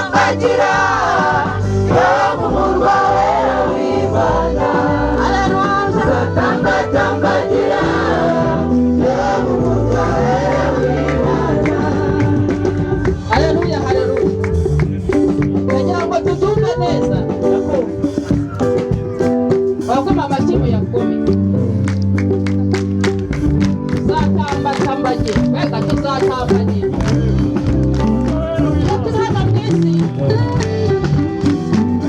Tuzatambagira yo mu murwa wera w'Imana. Tuzatambatambagira yo mu murwa wera w'Imana. Haleluya, haleluya. Ndagira ngo tubyumve neza. Bakoma amashyi muyakome. Tuzatambatambagira, mbega tuzatambagira. Iyo turi hano mu isi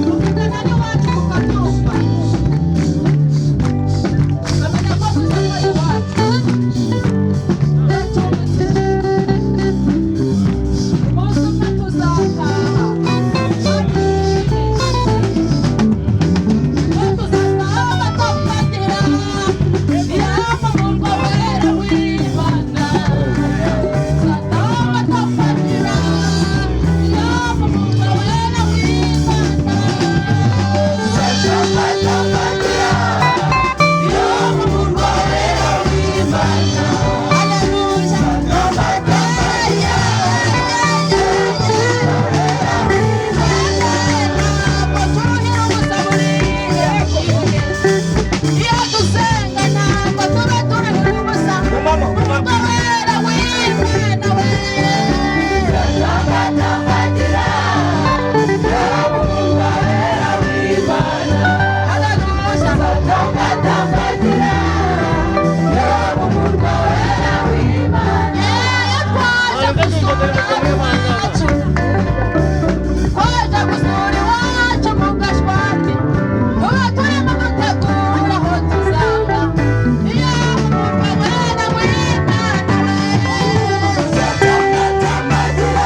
tuvugana n'iwacu, tukabyumva, tukamenya ko tuzava iwacu. Umunsi umwe tuzataha. Tuzatambatambagira mu murwa wera w'Imana. Tuzatambatambagira mu murwa wera w'Imana. Tuzatambatambagira yo mu murwa wera w'Imana. Haleluya. Tuzatambatambagira. Ntabwo turuhira ubusa buriya. Iyo dusenga ntabwo tuba turuhira ubusa. Umurwa wera w'Imana we. Tuzatambatambagira yo mu murwa wera w'Imana. Haleluya. Tuzatambatambagira yo mu murwa wera w'Imana. Iyo twaje gusura iwacu, twaje gusura iwacu mu Gashwati, tuba turimo dutegura aho tuzaba. Iyo umurwa wera w'Imana we. Tuzatambatambagira.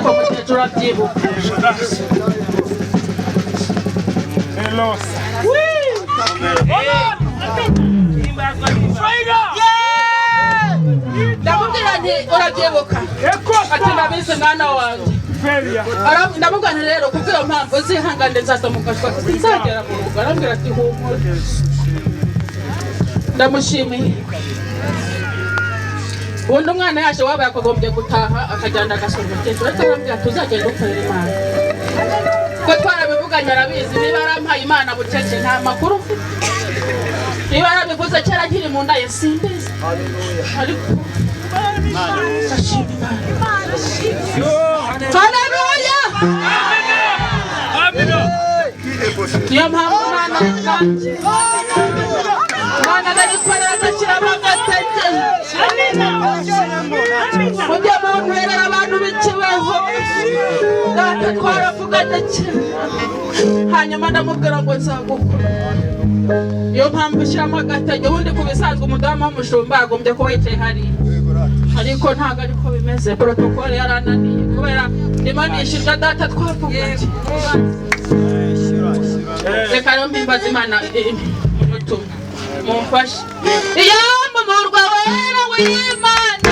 Ariko mukecuru urabyibuka. Ndamubwira nti urabyibuka, ati ndabizi mwana wanjye. Ndamubwira nti rero kubw'iyo mpamvu uzihangane, nzaza mu gashwati, sinzagera mu rugo. Arambwira ati humura. Ndamushimiye. Ubundi umwana yaje waba yakagombye gutaha akajyana agasura umukecuru, ariko arambwira ati uzagenda ukorera Imana, ko twarabivuganye arabizi. Niba yarampaye Imana bucece nta makuru mfite, niba yarabivuze kera nkiri mu nda ye simbizi, ariko ndashima Imana. Haleluya! Niyo mpamvu umwana wanjye, Imana ndayikorera agashyiramo agatege. Mujye muntwerera abantu b'ikibazo. Data twaravuganye kera, hanyuma ndamubwira ngo nzagukora. Niyo mpamvu ushyiramo agatege. Ubundi ku bisanzwe umudamu w'umushumba agombye kuba yicaye hariya, ariko ntabwo ariko bimeze. Protokole yarananiye kubera ndimo nishyurwa. Data twavuganye. Reka rero mpimbaze Imana umutumwa mumfashe. Iyo mu murwa wera w'Imana.